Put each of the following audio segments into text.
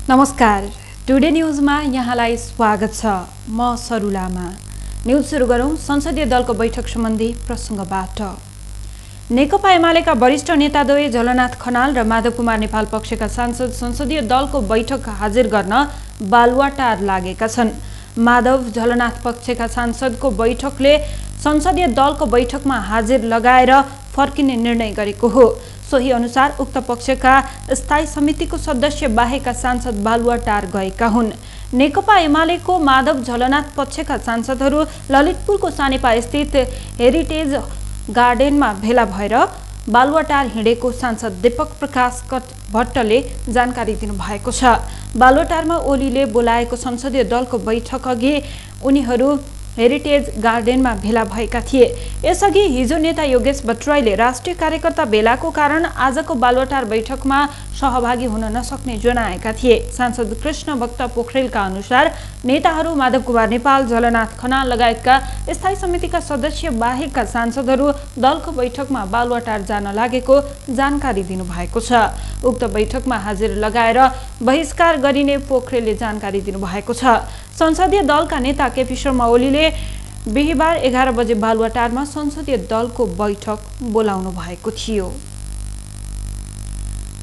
नमस्कार, टुडे न्यूजमा यहाँलाई स्वागत छ। म सरस्वती लामा। न्यूज सुरु गरौं संसदीय दलको बैठक सम्बन्धी प्रसंगबाट। नेकपा एमालेका वरिष्ठ नेताद्वय झलनाथ खनाल र माधव कुमार नेपाल पक्षका सांसद संसदीय दलको बैठक हाजिर गर्न बालुवाटार लागेका छन्। माधव झलनाथ पक्षका सांसदको बैठकले संसदीय दलको बैठकमा हाजिर लगाएर फर्किने निर्णय गरेको हो। सोही अनुसार उक्त पक्षका स्थायी समितिको सदस्य बाहेकका सांसद बालुवाटार गएका हुन्। नेकपा एमालेको माधव झलनाथ पक्षका सांसदहरू ललितपुरको सानेपा स्थित हेरिटेज गार्डनमा भेला भएर बालुवाटार हिँडेको सांसद दीपक प्रकाश भट्टले जानकारी दिनुभएको छ। बालुवाटारमा ओलीले बोलाएको संसदीय दलको बैठक अघि उनीहरू हेरिटेज गार्डनमा भेला भएका थिए। यसअघि हिजो नेता योगेश भट्टराईले राष्ट्रिय कार्यकर्ता भेलाको कारण आजको बालुवाटार बैठकमा सहभागी हुन नसक्ने जनाएका थिए। सांसद कृष्ण भक्त पोखरेलका अनुसार नेताहरू माधव कुमार नेपाल, झलनाथ खनाल लगायतका स्थायी समितिका सदस्य बाहेकका सांसदहरू दलको बैठकमा बालुवाटार जान लागेको जानकारी दिनुभएको छ। उक्त बैठकमा हाजिर लगाएर बहिष्कार गरिने पोखरेलले जानकारी दिनुभएको छ। संसदीय दलका नेता केपी शर्मा ओलीले बिहीबार 11 बजे बालुवाटारमा संसदीय दलको बैठक बोलाउनु भएको थियो।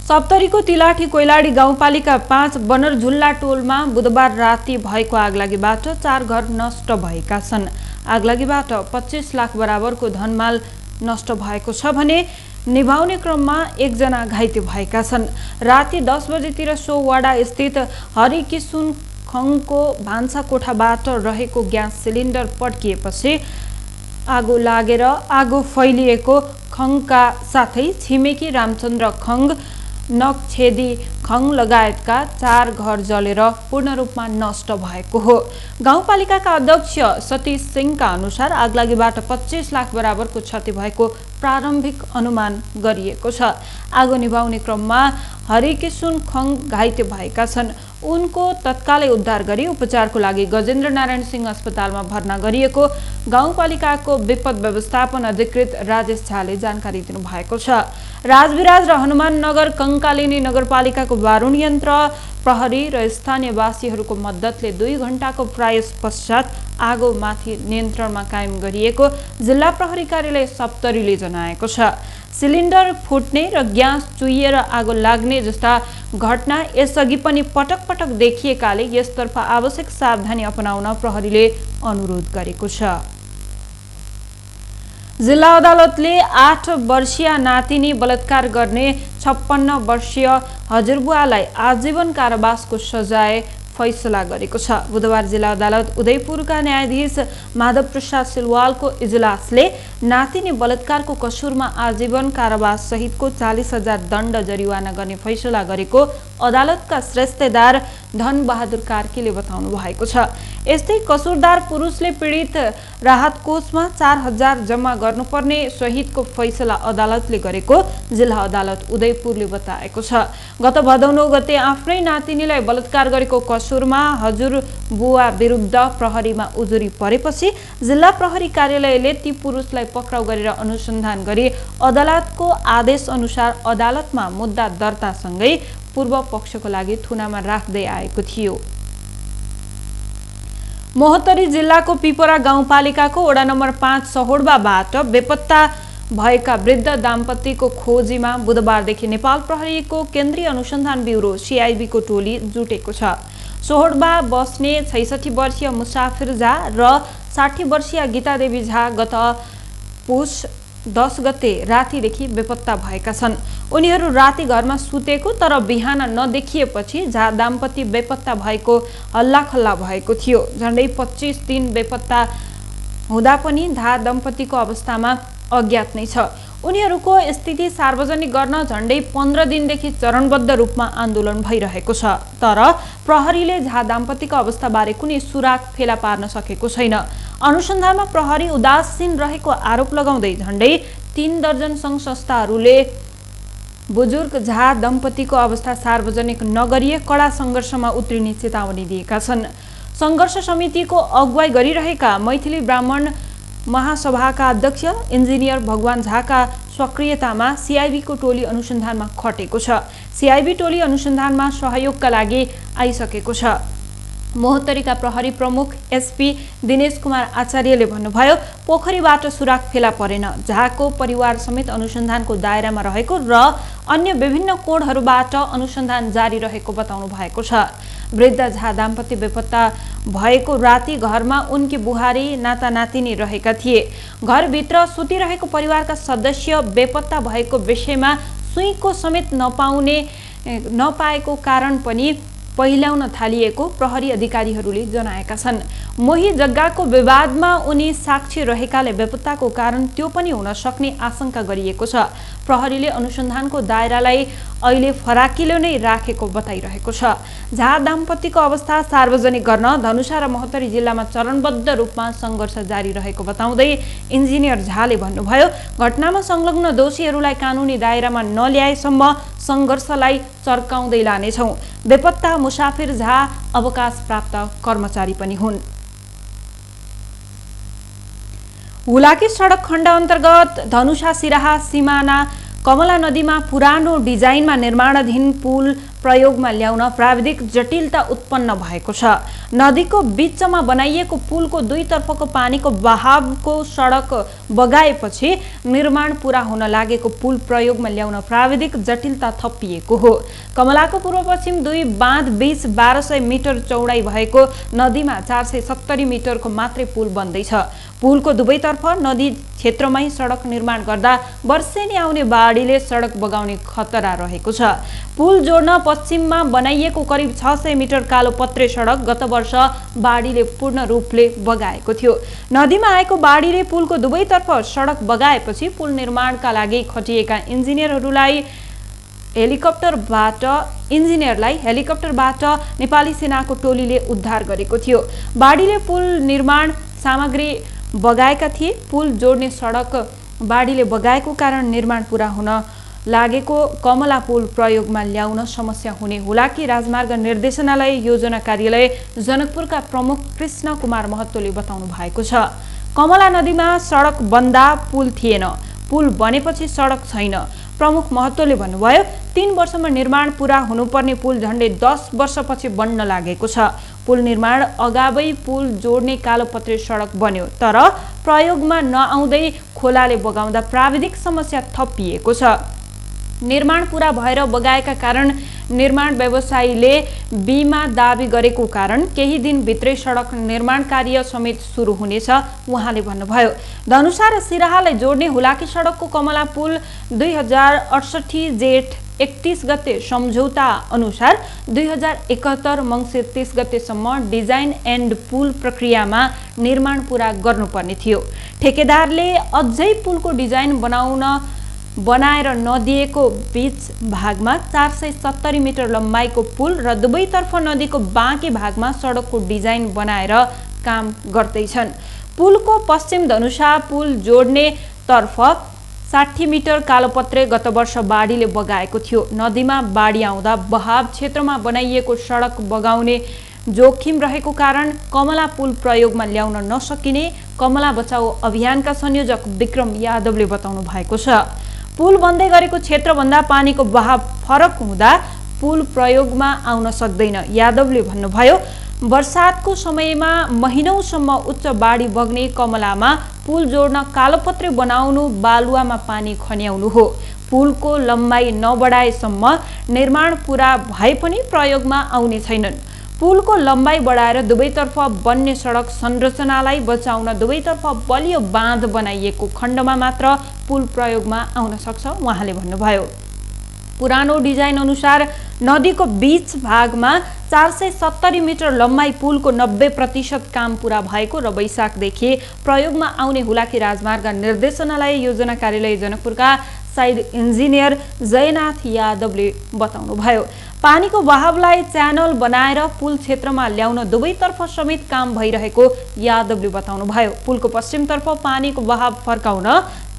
सप्तरीको तिलाठी कोइलाडी गाउँपालिका 5 बनरझुल्ला टोलमा बुधबार राति भएको आगलागीबाट 4 घर नष्ट भएका छन्। आगलागीबाट 25 लाख बराबरको धनमाल नष्ट भएको छ भने निभाउने क्रममा 1 जना घाइते भएका छन्। राति 10 बजेतिर सो वाडा स्थित हरिकिसुन खङको भान्सा कोठाबाट रहेको ग्यास सिलिन्डर पड्किएपछि आगो लागेर आगो फैलिएको खङका साथै छिमेकी रामचन्द्र खङ, नकछेदी खङ लगायतका 4 घर जलेर पूर्ण रूपमा नष्ट भएको हो। गाउँपालिकाका अध्यक्ष सतीश सिंहका अनुसार आगलागीबाट 25 लाख बराबरको क्षति भएको प्रारम्भिक अनुमान गरिएको छ। आगो निभाउने क्रममा हरिकिसुन खङ घाइते भएका छन्। उनको तत्कालै उद्धार गरी उपचारको लागि गजेन्द्र नारायण सिंह अस्पतालमा भर्ना गरिएको गाउँपालिकाको विपद व्यवस्थापन अधिकृत राजेश झाले जानकारी दिनुभएको छ। राजविराज र हनुमान नगर कंकालिनी नगरपालिकाको बारुण यन्त्र प्रहरी र स्थानीयवासीहरूको मद्दतले 2 घण्टाको प्रयास पश्चात आगो माथि नियन्त्रणमा कायम गरिएको जिल्ला प्रहरी कार्यालय सप्तरीले जनाएको छ। सिलिन्डर फुट्ने र ग्यास चुहिएर आगो लाग्ने जस्ता घटना यसअघि पनि पटक पटक देखिएकाले यसतर्फ आवश्यक सावधानी अपनाउन प्रहरीले अनुरोध गरेको छ। जिल्ला अदालतले 8 वर्षीय नातिनी बलात्कार गर्ने 56 वर्षीय हजुरबुवालाई आजीवन कारावासको सजाय फैसला गरेको छ। बुधबार जिल्ला अदालत उदयपुरका न्यायाधीश माधव प्रसाद सिलवालको इजलासले नातिनी बलात्कारको कसुरमा आजीवन कारावास सहितको 40,000 दण्ड जरिवाना गर्ने फैसला गरेको अदालतका श्रेष्ठदार धनबहादुर कार्कीले बताउनु भएको छ। यस्तै कसुरदार पुरुषले पीडित राहत कोषमा 4,000 जम्मा गर्नुपर्ने सहितको फैसला अदालतले गरेको जिल्ला अदालत उदयपुरले बताएको छ। गत भदौ 9 गते आफ्नै नातिनीलाई बलात्कार गरेको कसुरमा हजुरबुवा विरुद्ध प्रहरीमा उजुरी परेपछि जिल्ला प्रहरी कार्यालयले ती पुरुषलाई पक्राउ गरेर अनुसन्धान गरी अदालतको आदेश अनुसार अदालतमा मुद्दा दर्तासँगै पूर्व पक्षको लागि थुनामा राख्दै आएको थियो। मोहतरी जिल्लाको पिपरा गाउँपालिकाको वडा नम्बर 5 सहोडबाबाट बेपत्ता भएका वृद्ध दाम्पतिको खोजीमा बुधबारदेखि नेपाल प्रहरीको केन्द्रीय अनुसन्धान ब्युरो CIB को टोली जुटेको छ। सोहोडबा बस्ने 66 वर्षीय मुसाफिर झा र 60 वर्षीय गीता देवी झा गत पुष 10 गते रातिदेखि बेपत्ता भएका छन्। उनीहरू राति घरमा सुतेको तर बिहान नदेखिएपछि झा दाम्पति बेपत्ता भएको हल्लाखल्ला भएको थियो। झण्डै 25 दिन बेपत्ता हुँदा पनि झा दम्पतिको अवस्थामा अज्ञात नै छ। उनीहरूको स्थिति सार्वजनिक गर्न झण्डै 15 दिनदेखि चरणबद्ध रूपमा आन्दोलन भइरहेको छ। तर प्रहरीले झा दाम्पतिको अवस्थाबारे कुनै सुराग फेला पार्न सकेको छैन। अनुसन्धानमा प्रहरी उदासीन रहेको आरोप लगाउँदै झण्डै 3 दर्जन सङ्घ संस्थाहरूले बुजुर्ग झा दम्पतिको अवस्था सार्वजनिक नगरिए कडा सङ्घर्षमा उत्रिने चेतावनी दिएका छन्। सङ्घर्ष समितिको अगुवाई गरिरहेका मैथिली ब्राह्मण महासभाका अध्यक्ष इन्जिनियर भगवान झाका सक्रियतामा सिआइबीको टोली अनुसन्धानमा खटेको छ। सिआइबी टोली अनुसन्धानमा सहयोगका लागि आइसकेको छ। महोत्तरीका प्रहरी प्रमुख एसपी दिनेश कुमार आचार्यले भन्नुभयो, पोखरीबाट सुराग फेला परेन। झाको परिवार समेत अनुसन्धानको दायरामा रहेको र अन्य विभिन्न कोणहरूबाट अनुसन्धान जारी रहेको बताउनु भएको छ। वृद्ध झा दाम्पत्य बेपत्ता भएको राति घरमा उनकी बुहारी नाता नातिनी रहेका थिए। घरभित्र सुतिरहेको परिवारका सदस्य बेपत्ता भएको विषयमा सुइँको समेत नपाएको कारण पनि पहिल्याउन थालिएको प्रहरी अधिकारीहरूले जनाएका छन्। मोही जग्गाको विवादमा उनी साक्षी रहेकाले बेपत्ताको कारण त्यो पनि हुन सक्ने आशंका गरिएको छ। प्रहरीले अनुसन्धानको दायरालाई अहिले फराकिलो नै राखेको बताइरहेको छ। झा दाम्पत्यको अवस्था सार्वजनिक गर्न धनुषा र महोत्तरी जिल्लामा चरणबद्ध रूपमा सङ्घर्ष जारी रहेको बताउँदै इन्जिनियर झाले भन्नुभयो, घटनामा संलग्न दोषीहरूलाई कानुनी दायरामा नल्याएसम्म सङ्घर्षलाई चर्काउँदै लानेछौँ। बेपत्ता मुसाफिर झा अवकाश प्राप्त कर्मचारी पनि हुन्। हुलाकी सडक खण्ड अन्तर्गत धनुषा सिराहा सिमाना कमला नदीमा पुरानो डिजाइनमा निर्माणाधीन पुल प्रयोगमा ल्याउन प्राविधिक जटिलता उत्पन्न भएको छ। नदीको बीचमा बनाइएको पुलको दुईतर्फको पानीको बहावको सडक बगाएपछि निर्माण पूरा हुन लागेको पुल प्रयोगमा ल्याउन प्राविधिक जटिलता थपिएको हो। कमलाको पूर्व पश्चिम दुई बाँध बीच 1200 मिटर चौडाइ भएको नदीमा 470 मिटरको मात्रै पुल बन्दैछ। पुलको दुवैतर्फ नदी क्षेत्रमै सडक निर्माण गर्दा वर्षेनी आउने बाढीले सडक बगाउने खतरा रहेको छ। पुल जोड्न पश्चिममा बनाइएको करिब 600 मिटर कालो पत्रे सडक गत वर्ष बाढीले पूर्ण रूपले बगाएको थियो। नदीमा आएको बाढीले पुलको दुवैतर्फ सडक बगाएपछि पुल निर्माणका लागि खटिएका इन्जिनियरलाई हेलिकप्टरबाट नेपाली सेनाको टोलीले उद्धार गरेको थियो। बाढीले पुल निर्माण सामग्री बगाएका थिए। पुल जोड्ने सडक बाढीले बगाएको कारण निर्माण पूरा हुन लागेको कमला पुल प्रयोगमा ल्याउन समस्या हुने हुलाकी राजमार्ग निर्देशनालय योजना कार्यालय जनकपुरका प्रमुख कृष्ण कुमार महतोले बताउनु भएको छ। कमला नदीमा सडक बन्दा पुल थिएन, पुल बनेपछि सडक छैन। प्रमुख महतोले भन्नुभयो, 3 वर्षमा निर्माण पूरा हुनुपर्ने पुल झण्डै 10 वर्षपछि बन्न लागेको छ। पुल निर्माण अगावै पुल जोड्ने कालोपत्रे सडक बन्यो, तर प्रयोगमा नआउँदै खोलाले बगाउँदा प्राविधिक समस्या थपिएको छ। निर्माण पूरा भएर बगाएका कारण निर्माण व्यवसायीले बीमा दाबी गरेको कारण केही दिनभित्रै सडक निर्माण कार्य समेत सुरु हुनेछ उहाँले भन्नुभयो। धनुषा र सिराहालाई जोड्ने हुलाकी सडकको कमला पुल 2068 जेठ 31 गते सम्झौता अनुसार 2071 मङ्सिर 30 गतेसम्म डिजाइन एन्ड पुल प्रक्रियामा निर्माण पूरा गर्नुपर्ने थियो। ठेकेदारले अझै पुलको डिजाइन बनाएर नदिएको बीच भागमा 470 मिटर लम्बाइको पुल र दुवैतर्फ नदीको बाँकी भागमा सडकको डिजाइन बनाएर काम गर्दैछन्। पुलको पश्चिम धनुषा पुल जोड्ने तर्फ 60 मिटर कालोपत्रे गत वर्ष बाढीले बगाएको थियो। नदीमा बाढी आउँदा बहाव क्षेत्रमा बनाइएको सडक बगाउने जोखिम रहेको कारण कमला पुल प्रयोगमा ल्याउन नसकिने कमला बचाऊ अभियानका संयोजक विक्रम यादवले बताउनु भएको छ। पुल बन्दै गरेको क्षेत्रभन्दा पानीको बहाव फरक हुँदा पुल प्रयोगमा आउन सक्दैन। यादवले भन्नुभयो, वर्षातको समयमा महिनौसम्म उच्च बाढी बग्ने कमलामा पुल जोड्न कालोपत्रे बनाउनु बालुवामा पानी खन्याउनु हो। पुलको लम्बाइ नबढाएसम्म निर्माण पूरा भए पनि प्रयोगमा आउने छैनन्। पुलको लम्बाइ बढाएर दुवैतर्फ बन्ने सडक संरचनालाई बचाउन दुवैतर्फ बलियो बाँध बनाइएको खण्डमा मात्र पुल प्रयोगमा आउन सक्छ उहाँले भन्नुभयो। पुरानो डिजाइन अनुसार नदीको बीच भागमा 470 मिटर लम्बाइ पुलको 90% काम पूरा भएको र वैशाखदेखि प्रयोगमा आउने हुलाकी राजमार्ग निर्देशनालय योजना कार्यालय जनकपुरका साइड इन्जिनियर जयनाथ यादवले बताउनुभयो। पानीको बहावलाई च्यानल बनाएर पुल क्षेत्रमा ल्याउन दुवैतर्फ समेत काम भइरहेको यादवले बताउनुभयो। पुलको पश्चिमतर्फ पानीको बहाव फर्काउन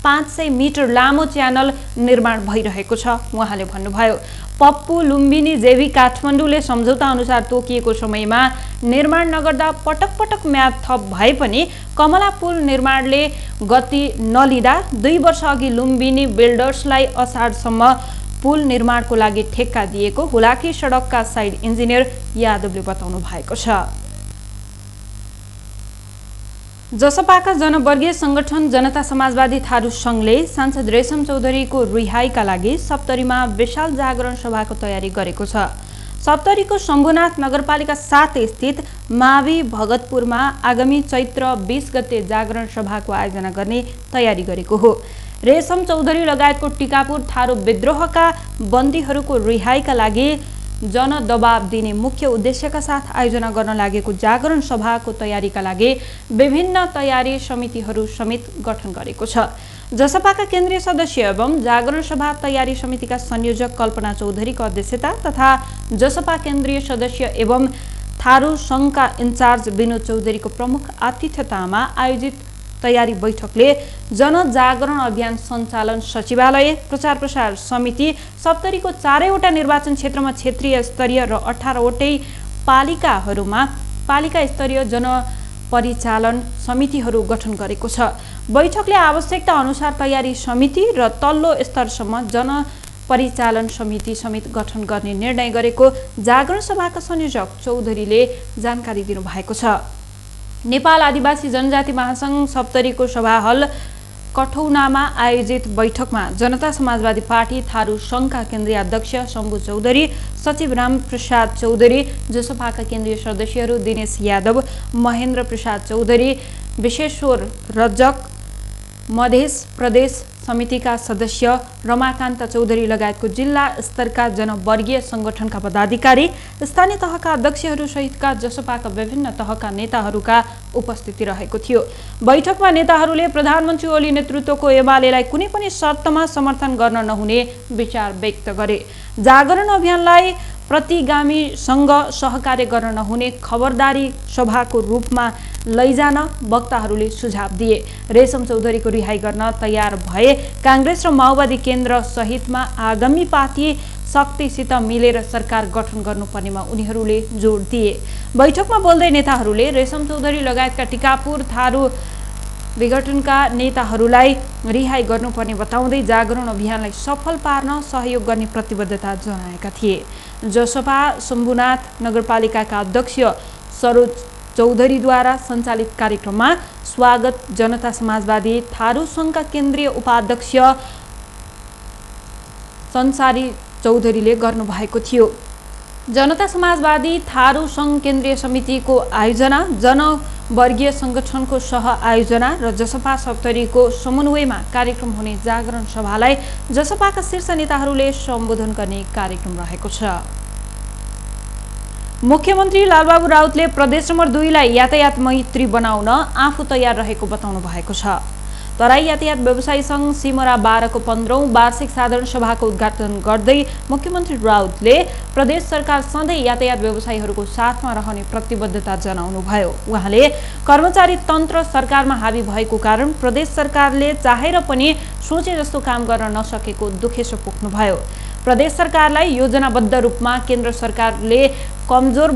500 मिटर लामो च्यानल निर्माण भइरहेको छ। उहाँले भन्नुभयो, पप्पू लुम्बिनी जेभी काठमाडौँले सम्झौता अनुसार तोकिएको समयमा निर्माण नगर्दा पटक पटक म्याद थप भए पनि कमला पुल निर्माणले गति नलिँदा 2 वर्ष अघि लुम्बिनी बिल्डर्सलाई असाढसम्म पुल निर्माणको लागि ठेक्का दिएको हुलाकी सडकका साइड इन्जिनियर यादवले बताउनु भएको छ। जसपाका जनवर्गीय संगठन जनता समाजवादी थारू संघले सांसद रेशम चौधरीको रिहाईका लागि सप्तरीमा विशाल जागरण सभाको तयारी गरेको छ। सप्तरीको शम्भुनाथ नगरपालिका 7 स्थित मावि भगतपुरमा आगामी चैत्र 20 गते जागरण सभाको आयोजना गर्ने तयारी गरेको हो। रेशम चौधरी लगायतको टिकापुर थारू विद्रोहका बन्दीहरूको रिहाईका लागि जनदबाव दिने मुख्य उद्देश्यका साथ आयोजना गर्न लागेको जागरण सभाको तयारीका लागि विभिन्न तयारी समितिहरू समेत गठन गरेको छ। जसपाका केन्द्रीय सदस्य एवं जागरण सभा तयारी समितिका संयोजक कल्पना चौधरीको अध्यक्षता तथा जसपा केन्द्रीय सदस्य एवं थारू संघका इन्चार्ज विनोद चौधरीको प्रमुख आतिथ्यतामा आयोजित तयारी बैठकले जनजागरण अभियान सञ्चालन सचिवालय, प्रचार प्रसार समिति, सप्तरीको 4वटा निर्वाचन क्षेत्रमा क्षेत्रीय स्तरीय र 18वटै पालिकाहरूमा पालिका स्तरीय जनपरिचालन समितिहरू गठन गरेको छ। बैठकले आवश्यकता अनुसार तयारी समिति र तल्लो स्तरसम्म जनपरिचालन समिति समेत गठन गर्ने निर्णय गरेको जागरण सभाका संयोजक चौधरीले जानकारी दिनुभएको छ। नेपाल आदिवासी जनजाति महासंघ सप्तरीको सभा हल कठौनामा आयोजित बैठकमा जनता समाजवादी पार्टी थारू संघका केन्द्रीय अध्यक्ष शम्भु चौधरी, सचिव राम प्रसाद चौधरी, जसपाका केन्द्रीय सदस्यहरू दिनेश यादव, महेन्द्र प्रसाद चौधरी, विश्वेश्वर रजक, मधेस प्रदेश समितिका सदस्य रमाकान्त चौधरी लगायतको जिल्ला स्तरका जनवर्गीय संगठनका पदाधिकारी, स्थानीय तहका अध्यक्षहरू सहितका जसपाका विभिन्न तहका नेताहरूका उपस्थिति रहेको थियो। बैठकमा नेताहरूले प्रधानमन्त्री ओली नेतृत्वको एमालेलाई कुनै पनि शर्तमा समर्थन गर्न नहुने विचार व्यक्त गरे। जागरण अभियानलाई प्रतिगामीसँग सहकार्य गर्न नहुने खबरदारी सभाको रूपमा लैजान वक्ताहरूले सुझाव दिए। रेशम चौधरीको रिहाई गर्न तयार भए कांग्रेस र माओवादी केन्द्र सहितमा आगामी पार्टी शक्तिसित मिलेर सरकार गठन गर्नुपर्नेमा उनीहरूले जोड दिए। बैठकमा बोल्दै नेताहरूले रेशम चौधरी लगायतका टिकापुर थारू विघटनका नेताहरूलाई रिहाई गर्नुपर्ने बताउँदै जागरण अभियानलाई सफल पार्न सहयोग गर्ने प्रतिबद्धता जनाएका थिए। जसपा शम्भुनाथ नगरपालिकाका अध्यक्ष सरोज चौधरीद्वारा सञ्चालित कार्यक्रममा स्वागत जनता समाजवादी थारू संघका केन्द्रीय उपाध्यक्ष संसारी चौधरीले गर्नुभएको थियो। जनता समाजवादी थारू संघ केन्द्रीय समितिको आयोजना, जनवर्गीय संगठनको सह आयोजना र जसपा सप्तरीको समन्वयमा कार्यक्रम हुने जागरण सभालाई जसपाका शीर्ष नेताहरूले सम्बोधन गर्ने कार्यक्रम रहेको छ। मुख्यमन्त्री लालबाबु राउतले प्रदेश नम्बर 2 लाई यातायात मैत्री बनाउन आफू तयार रहेको बताउनु भएको छ। तराई यातायात व्यवसायी संघ सिमरा 12 को 15औं वार्षिक साधारण सभाको उद्घाटन गर्दै मुख्यमन्त्री राउतले प्रदेश सरकार सधैँ यातायात व्यवसायीहरूको साथमा रहने प्रतिबद्धता जनाउनुभयो। उहाँले कर्मचारी तन्त्र सरकारमा हावी भएको कारण प्रदेश सरकारले चाहेर पनि सोचे जस्तो काम गर्न नसकेको दुखेसो पोख्नुभयो। प्रदेश सरकारलाई योजनाबद्ध रूपमा केन्द्र सरकारले कमजोर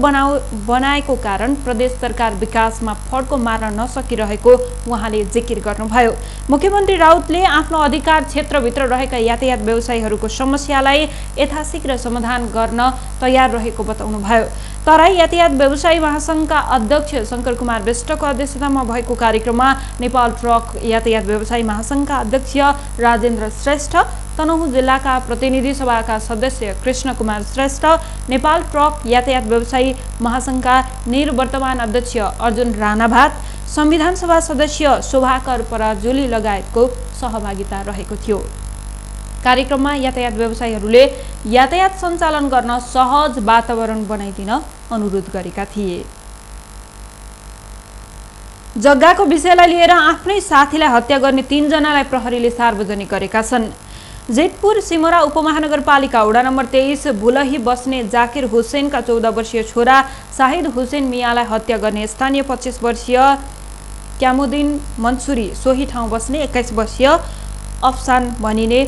बनाएको कारण प्रदेश सरकार विकासमा फड्को मार्न नसकिरहेको उहाँले जिकिर गर्नुभयो। मुख्यमन्त्री राउतले आफ्नो अधिकार क्षेत्रभित्र रहेका यातायात व्यवसायीहरूको समस्यालाई यथाशीघ्र समाधान गर्न तयार रहेको बताउनुभयो। तराई यातायात व्यवसायी महासंघका अध्यक्ष शंकर कुमार विष्टको अध्यक्षतामा भएको कार्यक्रममा नेपाल ट्रक यातायात व्यवसायी महासंघका अध्यक्ष राजेन्द्र श्रेष्ठ, तनहुँ जिल्लाका प्रतिनिधि सभाका सदस्य कृष्ण कुमार श्रेष्ठ, नेपाल ट्रक यातायात व्यवसायी महासंघका निवर्तमान अध्यक्ष अर्जुन राणाभात, संविधान सभा सदस्य शोभाकर पराजुली लगायतको सहभागिता रहेको थियो। कार्यक्रममा यातायात व्यवसायीहरूले यातायात सञ्चालन गर्न सहज वातावरण बनाइदिन अनुरोध गरेका थिए। जग्गाको विषयलाई लिएर आफ्नै साथीलाई हत्या गर्ने 3 जनालाई प्रहरीले सार्वजनिक गरेका छन्। जेतपुर सिमरा उपमहानगरपालिका वडा नम्बर 23 भुलही बस्ने जाकिर हुसैनका 14 वर्षीय छोरा शाहिद हुसैन मियालाई हत्या गर्ने स्थानीय 25 वर्षीय क्यामुद्दिन मन्सुरी, सोही ठाउँ बस्ने 21 वर्षीय अफसान भनिने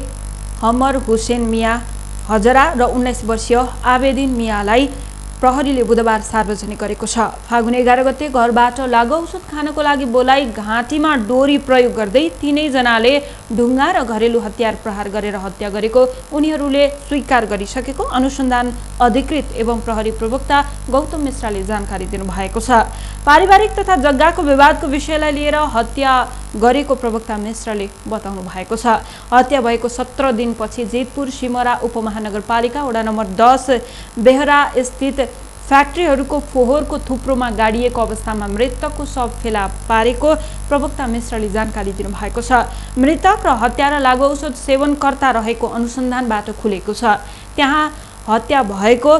हमर हुसेन मिया हजरा र 19 वर्षीय आवेदिन मियालाई प्रहरीले बुधबार सार्वजनिक गरेको छ। फागुन 11 गते घरबाट लागु औषध खानको लागि बोलाई घाँटीमा डोरी प्रयोग गर्दै तीनैजनाले ढुङ्गा र घरेलु हतियार प्रहार गरेर हत्या गरेको उनीहरूले स्वीकार गरिसकेको अनुसन्धान अधिकृत एवं प्रहरी प्रवक्ता गौतम मिश्राले जानकारी दिनुभएको छ। पारिवारिक तथा जग्गाको विवादको विषयलाई लिएर हत्या गरेको प्रवक्ता मिश्रले बताउनु भएको छ। हत्या भएको 17 दिनपछि जेतपुर सिमरा उपमहानगरपालिका वडा नम्बर 10 बेहरा स्थित फ्याक्ट्रीहरूको फोहोरको थुप्रोमा गाडिएको अवस्थामा मृतकको शव फेला पारेको प्रवक्ता मिश्रले जानकारी दिनुभएको छ। मृतक र हत्यारा लागु औषध सेवनकर्ता रहेको अनुसन्धानबाट खुलेको छ। त्यहाँ हत्या भएको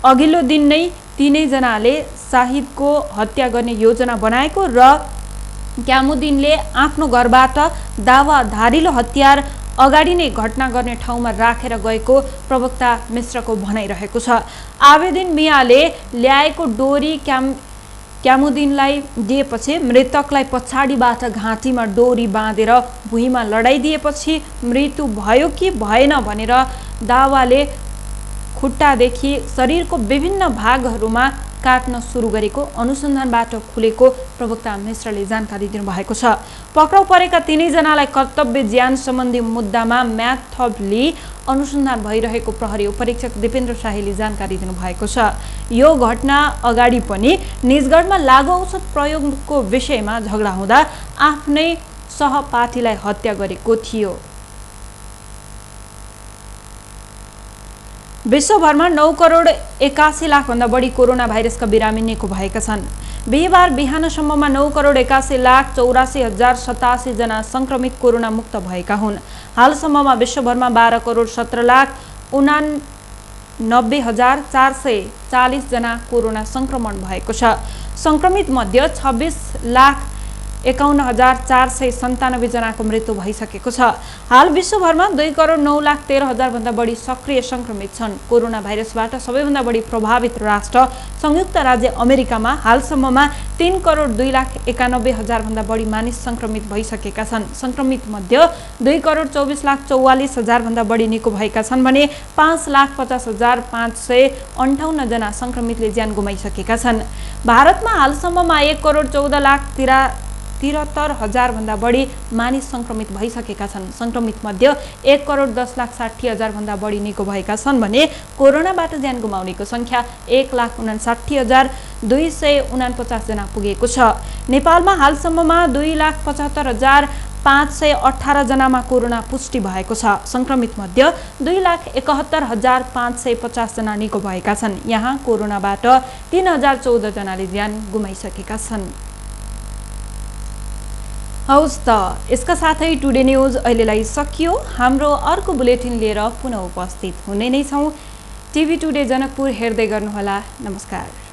अघिल्लो दिन नै तीनैजनाले शाहिदको हत्या गर्ने योजना बनाएको र क्यामुद्दिनले आफ्नो घरबाट दावा धारिलो हतियार अगाडि नै घटना गर्ने ठाउँमा राखेर गएको प्रवक्ता मिश्रको भनाइरहेको छ। आवेदिन मियाले ल्याएको डोरी क्यामुद्दिनलाई दिएपछि मृतकलाई पछाडिबाट घाँटीमा डोरी बाँधेर भुइँमा लडाइदिएपछि मृत्यु भयो कि भएन भनेर दावाले खुट्टादेखि शरीरको विभिन्न भागहरूमा काट्न सुरु गरेको अनुसन्धानबाट खुलेको प्रवक्ता मिश्रले जानकारी दिनुभएको छ। पक्राउ परेका तीनैजनालाई कर्तव्य ज्यान सम्बन्धी मुद्दामा म्याद थप लिई अनुसन्धान भइरहेको प्रहरी उपरीक्षक दिपेन्द्र शाहीले जानकारी दिनुभएको छ। यो घटना अगाडि पनि निजगढमा लागु औषध प्रयोगको विषयमा झगडा हुँदा आफ्नै सहपाठीलाई हत्या गरेको थियो। विश्वभरमा 9 करोड 81 लाख भन्दा बढी कोरोना भाइरसका बिरामी निको भएका छन्। बिहीबार बिहानसम्ममा 9 करोड 81 लाख 84,087 जना संक्रमित कोरोना मुक्त भएका हुन्। हालसम्ममा विश्वभरमा 12 करोड 17 लाख 89,440 जना कोरोना संक्रमण भएको छ। संक्रमित मध्ये 26 लाख 51,497 जनाको मृत्यु भइसकेको छ। हाल विश्वभरमा 2 करोड 9 लाख 13 हजार भन्दा बढी सक्रिय संक्रमित छन्। कोरोना भाइरसबाट सबैभन्दा बढी प्रभावित राष्ट्र संयुक्त राज्य अमेरिकामा हालसम्ममा 3 करोड 2 लाख 91 हजार भन्दा बढी मानिस संक्रमित भइसकेका छन्। संक्रमित मध्ये 2 करोड 24 लाख 44 हजार भन्दा बढी निको भएका छन् भने 5 लाख 50 हजार 558 जना संक्रमितले ज्यान गुमाइसकेका छन्। भारतमा हालसम्ममा 1 करोड 14 लाख 73 हजार भन्दा बढी मानिस संक्रमित भइसकेका छन्। संक्रमित मध्ये 1 करोड 10 लाख 60 हजार भन्दा बढी निको भएका छन् भने कोरोनाबाट ज्यान गुमाउनेको संख्या 1 लाख 59 हजार 249 जना पुगेको छ। नेपालमा हालसम्ममा 2 लाख 75 हजार 518 जनामा कोरोना पुष्टि भएको छ। संक्रमित मध्ये 2 लाख 71 हजार 550 जना निको भएका छन्। यहाँ कोरोनाबाट 3014 जनाले ज्यान गुमाइसकेका छन्। हौस् त, यसका साथै टुडे न्यूज अहिलेलाई सकियो। हाम्रो अर्को बुलेटिन लिएर पुनः उपस्थित हुने नै छौँ। टिभी टुडे जनकपुर हेर्दै गर्नुहोला। नमस्कार।